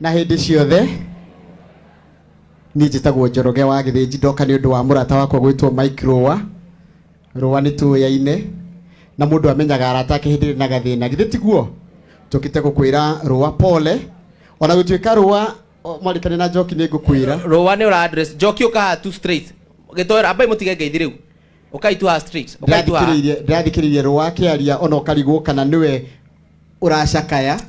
Na hĩndĩ ciothe niĩ njĩtagwo Njoroge wa Gĩthĩnji, ndoka nĩ ũndũ wa mũrata wakwa gwĩtwo Mike Rũa. Rũa nĩ tũyaine na mũndũ amenyaga arata ake hĩndĩ ĩrĩa na gathĩna, githĩ tiguo? Tũkĩte gũkwĩra Rũa pole, ona gũtuĩka Rũa mwarĩkane na Njoki nĩ ngũkwĩra Rũa nĩ ũra address Njoki, ũka haha tu straight. Gĩtoero ambai mũtige ngeithi rĩu, ũkai tu haha straight, ũkai tu haha. Ndĩrathikĩrĩirie Rũa akĩaria ona ũkarigwo kana nĩwe ũracakaya.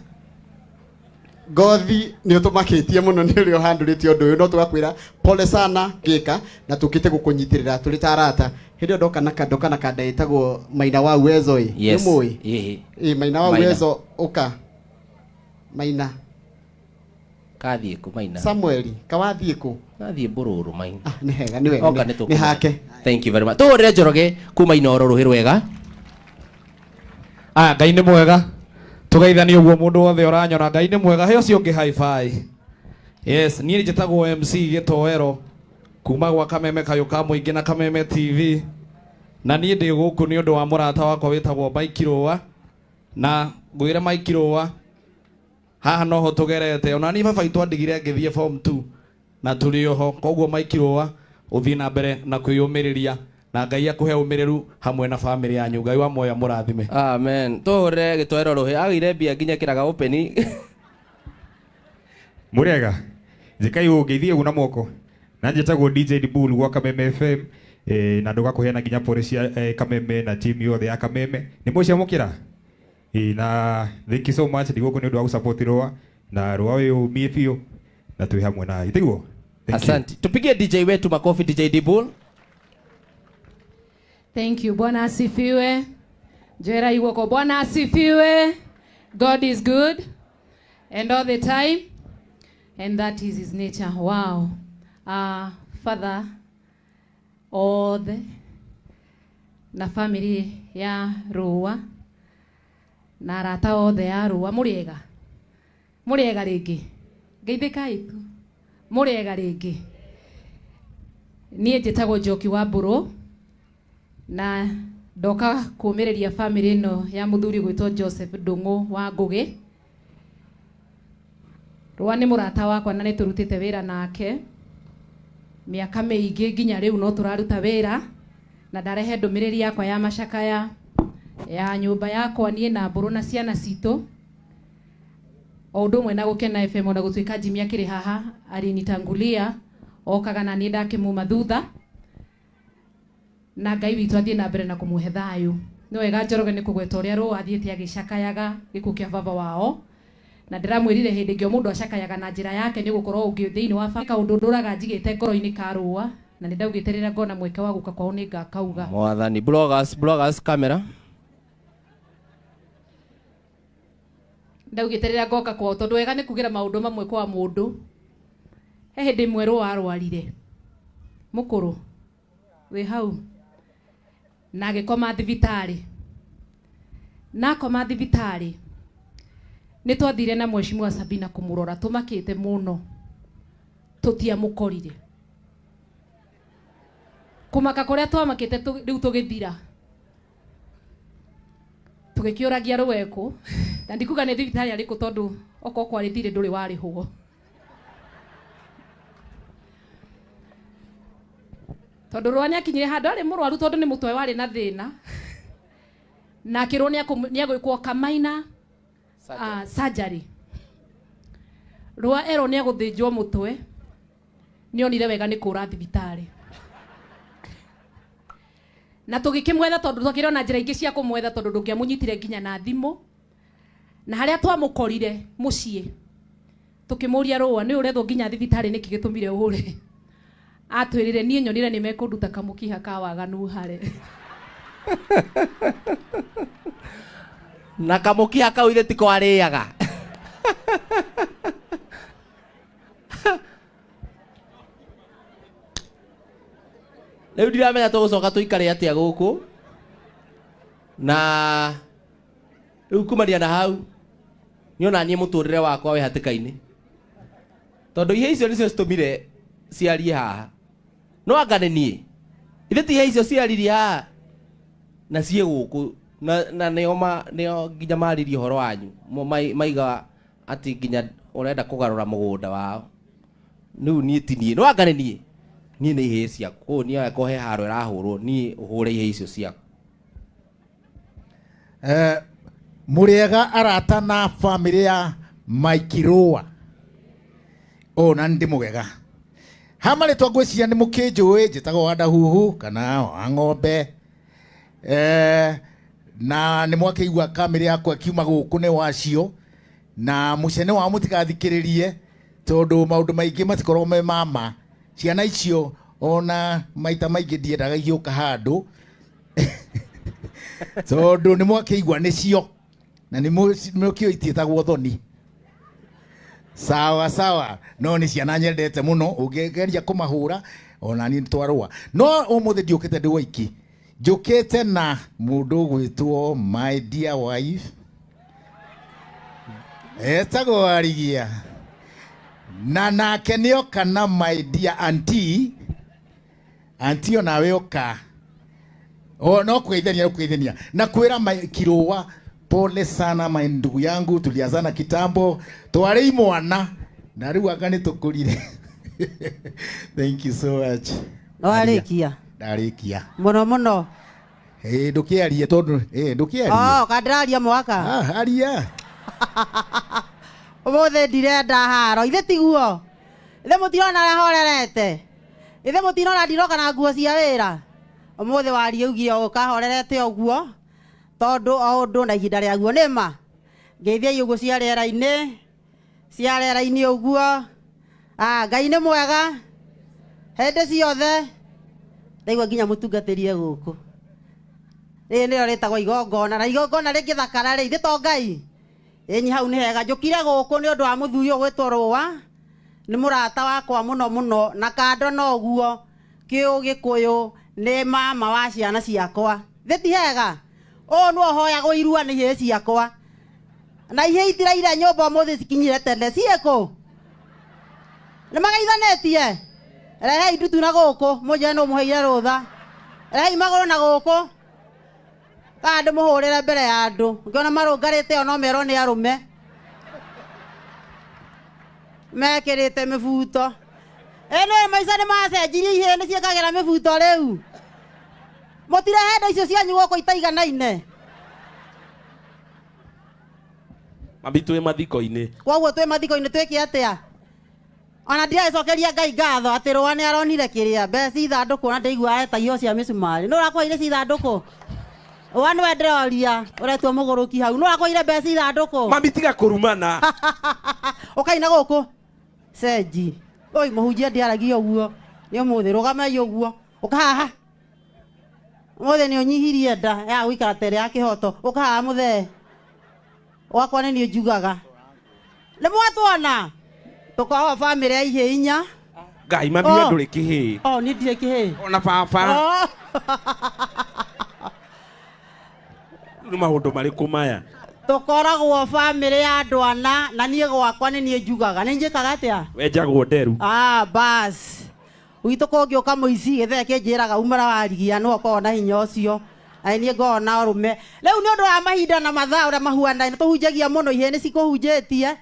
Ngothi nĩ ũtũmakĩtie mũno nĩ ũrĩa ũhandũrĩte ũndũ ũyũ, no tũgakwĩra pole sana gĩka na tũkĩte gũkũnyitĩrĩra tũrĩ ta arata. Hĩndĩ ĩyo ndoka na ndoka na kanda ĩtagwo Maina wa Uwezo ĩ. Yes. Nĩ mũĩ? Ĩhĩ. Ĩ Maina wa Maina. Uwezo ũka Maina. Kathiĩ kũ Maina? Samueli kawathiĩ kũ? Kathiĩ mbũrũrũ Maina. Ah, nĩ hega, nĩ wega. Oka nĩ nĩ nĩ tũkũmenya. hake. Thank you very much. Tũhũrĩre Njoroge kuma Inooro rũhĩ rwega. Ah, Ngai nĩ mwega. Tũgeithanie ũguo mũndũ wothe ũranyona. Ngai nĩ mwega. He ũcio ũngĩ high five. Yes, niĩ njĩtagwo MC Gĩtoero kuma gwa Kameme Kayũ ka Mũingĩ na Kameme TV. Na niĩ ndĩ gũkũ nĩ ũndũ wa mũrata wakwa wĩtagwo Mike Rũa. Na ngwĩre Mike Rũa, haha noho tũgerete. Ona niĩ baba itũ andigire ngĩthiĩ form 2 na tũrĩ oho. Koguo Mike Rũa, ũthiĩ na mbere na kwĩyũmĩrĩria na Ngai akũhe ũmĩrĩru hamwe na famĩlĩ yanyu. Ngai wa muoyo amũrathime. Amen. Tũhũrĩre Gĩtoero rũhĩ. Agĩire mbia nginya kĩraga open. Mũrĩega, njĩkai ũũ ngeithie ũguo na moko. Na njĩtagwo DJ Dibul gwa Kameme FM, na ndoka kũheana nginya pole cia Kameme na team yothe ya Kameme. Nĩ mũciamũkĩra? Na thank you so much, ndi gũkũ nĩ ũndũ wa gũsupport Rũa, na Rũa wĩyũmie biũ na twĩ hamwe nawe. Tiguo? Thank you. Asante. Tupigie DJ wetu makofi, DJ Dibul. Thank you. Bwana asifiwe. Njera igoko. Bwana asifiwe. God is good and all the time, and that is his nature. Wow. Father othe na family ya Rũa na arata othe ya Rũa, mũrĩega? Mũrĩega rĩngĩ? Ngeithĩkai tu. Mũrĩega rĩngĩ? Niĩ njĩtagwo Njoki wa Mbũrũ na ndoka kũmĩrĩria family ĩno ya mũthuri gwĩtwo Joseph Ndung'u wa Ngũgĩ. Rũa nĩ mũrata wakwa na nĩ tũrutĩte wĩra nake mĩaka mĩingĩ nginya rĩu no tũraruta wĩra, na ndarehe ndũmĩrĩri yakwa ya macakaya ya nyũmba yakwa niĩ na Mbũrũ na ciana citũ, o ũndũ ũmwe na Gũkena FM. Ona gũtuĩka Jimmy akĩrĩ haha alinitangulia, okaga na niĩ ndakĩmuma thutha, na Ngai witũ athiĩ na mbere na kũmũhe thayũ. Nĩ wega Njoroge nĩ kũgweta ũrĩa Rũa athiĩte agĩcakayaga gĩkuũ kĩa baba wao, na ndĩramwĩrire hĩndĩ ĩngĩ o mũndũ acakayaga na njĩra yake, nĩ gũkorwo ũngĩ thĩinĩ wa kaũndũ ndũraga njigĩte ngoro-inĩ ka Rũa, na nĩ ndaugĩte rĩrĩa ngona mweke wa gũka kwao nĩ ngakauga. Mwathani. Bloggers, bloggers, camera. Ndaugĩte rĩrĩa ngoka kwao, tondũ wega nĩ kugĩra maũndũ mamwe kwa mũndũ. He hĩndĩ ĩmwe Rũa arwarire mũkũrũ wĩ hau na agĩkoma thibitarĩ, na akoma thibitarĩ nĩ twathire na Mheshimiwa Sabina kũmũrora, tũmakĩte mũno, tũtiamũkorire. Kũmaka kũrĩa twamakĩte rĩu tũgĩthira, tũgĩkĩũragia Rũa ekũ, na ndikuga nĩ thibitarĩ arĩkũ, tondũ okorwo kwarĩ thirĩ ndũrĩ warĩhwo. Tondũ Rũa nĩ akinyire handũ arĩ mũrwaru, tondũ nĩ mũtwe warĩ na thĩna, na akĩrwo nĩ agwĩkwo kamaina surgery. Rũa erwo nĩ agũthĩnjwo mũtwe, nĩ onire wega nĩ kũra thibitarĩ, na tũgĩkĩmwetha, tondũ twakĩrĩ ona njĩra ingĩ cia kũmwetha, tondũ ndũngĩamũnyitire nginya na thimũ. Na harĩa twamũkorire mũciĩ, tũkĩmũria, "Rũa, nĩ ũrethwo nginya thibitarĩ, nĩkĩ gĩtũmire ũre?" Atwĩrire, "Niĩ nyonire nĩ mekũnduta kamũkiha ka waganu hare." Na kamũkiha kau ithe tiko arĩaga. Rĩu ndiramenya tũgũcoka tũikare atĩa gũkũ, na rĩu kumania na hau nĩ ona niĩ mũtũrĩre wakwa wĩ hatĩka-inĩ, tondũ ihe icio nĩcio citũmire ciarie haha. No anga nĩ niĩ ithe ti ihe icio ciaririe haha na ciĩ gũkũ, na nĩo nĩo nginya maririe ũhoro wanyu. Maiga atĩ nginya Urenda kugarura mugunda wao. Riu nie ti nie. No anga ni nie. Nie ni ihĩĩ ciaku. Koguo nie angĩkorwo he haro ĩrahũrwo nie ũhũre ihĩĩ icio ciaku. Mũrĩega arata na family ya Mike Rũa. Na ndĩ mũgega. Ha marĩtwa ngwĩciria nĩ mũkĩnjũĩ, njĩtagwo Wandahuhu kana wa ng'ombe. Na nĩ mwakĩigua kamĩrĩ yakwa kiuma gũkũ nĩ wacio, na mũcene wao mũtigathikĩrĩrie tondũ maũndũ maingĩ matikoragwo me mama. Ciana icio ona maita maingĩ ndiendaga igĩũka handũ tondũ nĩ mwakĩigua nĩcio na nĩ mũkĩũĩ itiĩtagwo thoni. Sawa sawa, no nĩ ciana nyendete mũno, ũngĩgeria kũmahũra ona niĩ nĩtwarũa. No ũmũthĩ ndiũkĩte ndĩ waiki, njũkĩte na mũndũ ũgwĩtwo my dear wife, etagwo Warigia, na nake nĩoka na my dear auntie. Auntie onawe oka. No kugeithania, no kugeithania na kwĩra Mike Rũa pole sana my ndugu yangu, tuliazana kitambo twari mwana na rĩu anga nĩtũkũrire. Thank you so much. Warĩkia? Ndarĩkia. Mũno mũno. Ndũkĩarie tondũ, ndũkĩarie. Oh, kandĩraria mwaka. Aria. Ũmũthĩ ndirenda haro, ithe tiguo. Ithe mũtirona ũrĩa horerete. Ithe mũtinona ndiroka na nguo cia wĩra. Ũmũthĩ warie ugire ũkahorerete ũguo tondũ o ũndũ na ihinda rĩaguo nĩ ma. Ngeithiai ũguo cia rĩera-inĩ, cia rĩera-inĩ ũguo. Ngai nĩ mwega hĩndĩ ciothe. Ndaigua nginya mũtungatĩrie gũkũ. Rĩrĩ nĩrĩo rĩtagwo igongona, na igongona rĩngĩthakara rĩ, ithe to Ngai. Ĩnyi hau nĩ hega. Njũkire gũkũ nĩ ũndũ wa mũthuri ũyũ ũgwĩtwo Rũa, nĩ mũrata wakwa mũno mũno, na kando no ũguo kĩũgĩkũyũ nĩ mama wa ciana ciakwa. Thĩ ti hega. Ũyũ nĩwe ũhoyagwo irua nĩ ihĩĩ ciakwa. Na ihĩĩ itiraire nyũmba ũmũthĩ cikinyire tene. Ciĩkũ? Nĩ mageithanĩtie? Rehei ndutu na gũkũ, mũnjĩre nũ mũheire rũtha. Rehei magũrũ na gũkũ. Kana ndĩmũhũrĩre mbere ya andũ. Ngĩona marũngarĩte o no merwo nĩ arũme. Mekĩrĩte mĩbuto. Ĩno maica nĩ macenjirie, ihĩĩ nĩ ciĩkagĩra mĩbuto rĩu. Mũtirehe indo icio cianyu gũkũ itaiganaine. Mami twĩ mathiko-inĩ. Koguo twĩ mathiko-inĩ twĩke atĩa? Ona ndiracokeria Ngai ngatho atĩ Rũa nĩ aronire kĩrĩa mbeca ithandũkũ, ona ndaigua etagio cia mĩcumarĩ. Nũ ũrakũheire ithandũkũ? Rũa nĩwe ndĩroria, ũretua mũgũrũki hau. Nũ ũrakũheire mbeca ithandũkũ? Mami tiga kũrumana. Ũkaina gũkũ. Cenji. Oi mũhunjia ndĩaragia ũguo. Nĩ ũmũthĩ rũgamai ũguo. Ũka haha. Ũmũthĩ nĩ ũnyihirie nda ya gũikara ta ĩrĩa ya kĩhoto. Ũka haha mũthee. Wakwa nĩ niĩ njugaga. Nĩ mwatuona? Tũkoragwo bamĩrĩ ya ihĩĩ inya. Ngai mami we ndũrĩ kĩhĩĩ. Niĩ ndirĩ kĩhĩĩ. Ona baba. Nĩ maũndũ marĩkũ maya? Tũkoragwo bamĩrĩ ya andũ ana, na niĩ gwakwa nĩ niĩ njugaga. Nĩ njĩkaga atĩa? Wenjagwo nderu. Bas. Gwitũ kũngĩũka mũici gĩthee kĩnjĩraga umara warigia nĩwe ũkoragwo na hinya ũcio. Na niĩ ngoragwo na ũrũme. Rĩu nĩ ũndũ wa mahinda na mathaa ũrĩa mahuanaine, tũhunjagia mũno, ihĩĩ nĩ cikũhunjĩtie.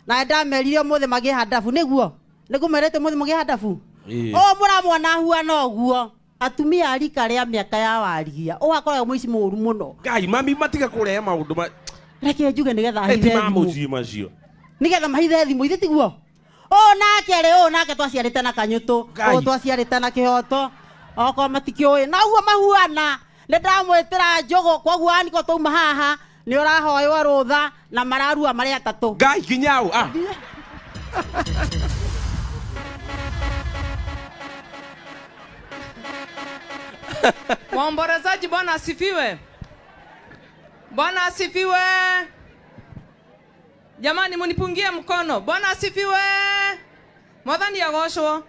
Na ndamerire ũmũthĩ magĩe handabu, nĩguo? Nĩngũmerĩte ũmũthĩ mũgĩe handabu? Ũũ mũramwona ahuana ũguo, atumia a rika rĩa mĩaka ya Warigia, ũũ akoragwo mũici mũũru mũno. Ngai mami matiga kũrehe maũndũ ma Reke njuge nĩgetha ahithe Ti ma thimũ. mũciĩ macio. Nĩgetha mahithe thimũ, ithe tiguo? Ũũ nake rĩ, ũũ nake twaciarĩte na kanyũtũ, Ngai. ũũ twaciarĩte na kĩhoto, okorwo matikĩũĩ. Na ũguo mahuana, nĩ ndamwĩtĩra njũgũ, koguo aniko twauma haha, nĩ ũrahoywo rũtha na mararua marĩ atatũ. Ngai nginya ũ? Waombolezaji, Bwana asifiwe. Bwana asifiwe. Jamani, munipungie mkono. Bwana asifiwe. Mwathani agocwo.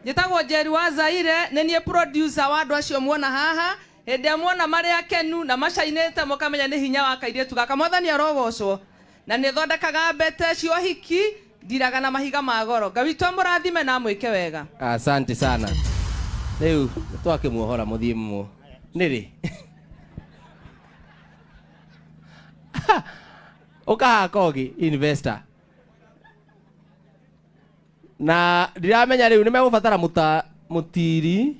Njĩtagwo Njeri wa Zaire, nĩ niĩ producer wa andũ acio muona haha. Hĩndĩ ĩrĩa muona marĩ akenu na macainĩte mũkamenya nĩ hinya wa kairĩtu gaka. Mwathani arogocwo. Na nĩ thondekaga mbete cia ũhiki, ndiraga na mahiga ma goro. Ngai witũ amũrathime na amwĩke wega. Asante sana. Rĩu twakĩmuohora mũthiĩ mũ. Nĩ rĩ? Ũkaha kogi investor. Na ndiramenya rĩu nĩ megũbatara mũtiri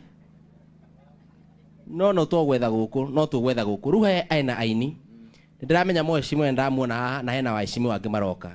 no no tũgwetha gũkũ no tũgwetha gũkũ rĩu he ena aini. Nĩ ndĩramenya mũheshimiwa ndamuona haha na hena waheshimiwa angĩ maroka.